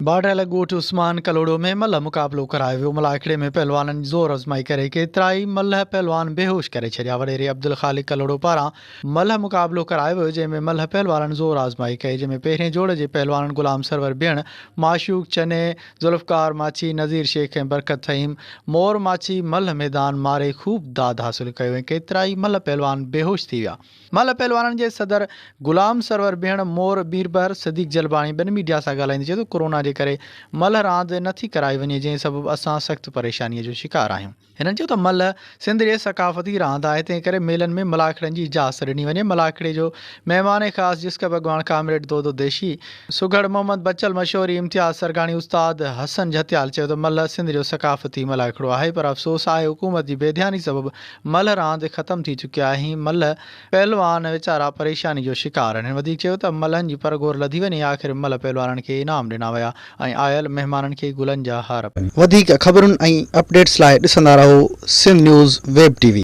باڊهه لڳ ڳوٺ عثمان ڪلهوڙو ۾ ملهه مقابلو ڪرايو ويو، ملاکڙي ۾ پهلوانن زور آزمائي ڪري ڪيترائي ملهه پهلوان بيهوش ڪري ڇڏيا، وڏيري عبدالخالق ڪلهوڙو پاران ملهه مقابلو ڪرايو ويو، جنهن ۾ ملهه پهلوانن زور آزمائي ڪئي، جنهن ۾ پهرين جوڙ جي پهلوانن غلام سرور بيڻ، معشوق چني، ذوالفقار ماڇي، نذير شيخ ۽ برڪت ٿهيم مور ماڇي ملهه ميدان ماري خوب داد حاصل ڪيو ۽ ڪيترائي ملهه پهلوان بيهوش ٿي ويا. ملهه پهلوانن جي صدر غلام سرور ڀيڻ مور ميربحر صديق جلباڻي ٻين ميڊيا سان ڳالهائيندي چيو ته ڪورونا جي ڪري ملهه راند نه ٿي ڪرائي وڃي جنهن سبب اسان سخت پريشاني جو شڪار آهيون. هنن چيو ته ملهه سنڌ جي ثقافتي راند آهي تنهن ڪري ميلن ۾ ملاکڙن جي اجازت ڏني وڃي. ملاکڙي جو مهمان خاص جسقپ اڳواڻ ڪامريڊ دودو ديشي، سگهڙ محمد بچل مشوري، امتياز سرگاڻي، استاد حسن جهتيال چيو ته ملهه سنڌ جو ثقافتي ملاکڙو آهي پر افسوس آهي حڪومت جي بيڌياني سبب ملهه راند ختم ٿي چڪي آهي ۽ ملهه پهلوان ويچارا پريشاني جو شڪار آهن. هن وڌيڪ چيو ته ملهن جي پرگهور لڌي وڃي آخر ملهه پهلوانن کي انعام ڏنا ويا ۽ آيل مهمانن کي گلن جا هار. وڌيڪ خبرن ۽ اپڊيٽس لاء ڏسندا رهو Sindh news web T V.